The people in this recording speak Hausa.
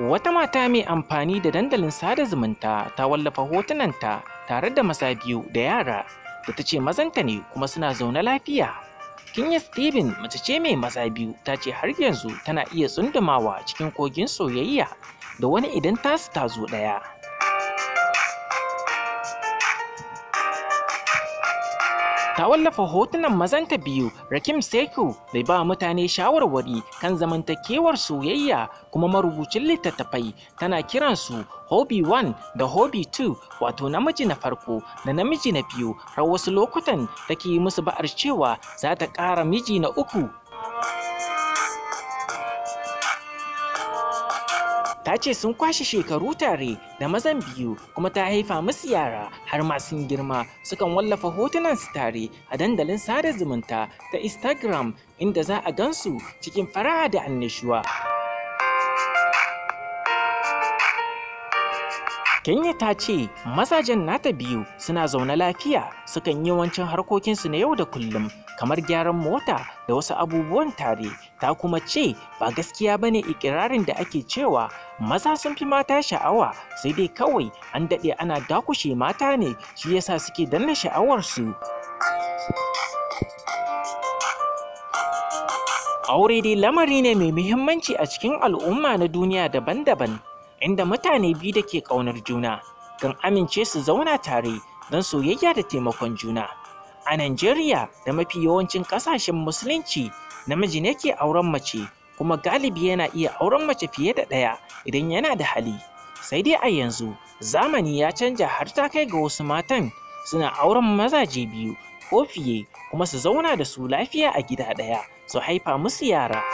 Wata mata mai amfani da dandalin sada zumunta ta wallafa hotunanta tare da maza biyu da yara da ta ce mazanta ne kuma suna zaune lafiya. Kinya Steven mace ce mai maza biyu, ta ce har yanzu tana iya tsundumawa cikin kogin soyayya da wani idan tasu ta zo ɗaya. Ta wallafa hotunan mazanta biyu, Rakim Seku mai ba mutane shawarwari kan zamantakewar soyayya kuma marubucin littattafai, tana kiransu Hobby 1 da Hobby 2, wato namiji na farko da namiji na biyu, har wasu lokutan take yi musu ba'ar cewa za ta ƙara miji na uku. Ta ce sun kwashe shekaru tare da mazan biyu kuma ta haifa musu yara har ma sun girma. Sukan wallafa hotunan su tare a dandalin sada zumunta ta Instagram, inda za a gansu cikin fara'a da annashuwa. Kenya ta ce mazajen nata biyu suna zaune lafiya, sukan yi yawancin harkokinsu na yau da kullum kamar gyaran mota da wasu abubuwan tare. Ta kuma ce ba gaskiya ba ne ikirarin da ake cewa maza sun fi mata sha'awa, sai dai kawai an daɗe ana dakushe mata ne, shi yasa suke danna sha'awarsu. Aure dai lamari ne mai muhimmanci a cikin al'umma na duniya daban-daban, inda mutane biyu da ke ƙaunar juna kan amince su zauna tare don soyayya da taimakon juna. A Najeriya da mafi yawancin ƙasashen Musulunci, namiji ne ke auren mace, kuma galibi yana iya auren mace fiye da ɗaya idan yana da hali. Sai dai a yanzu zamani ya canja har ta kai ga wasu matan suna auren mazaje biyu ko fiye kuma su zauna da su lafiya a gida ɗaya su haifa musu yara.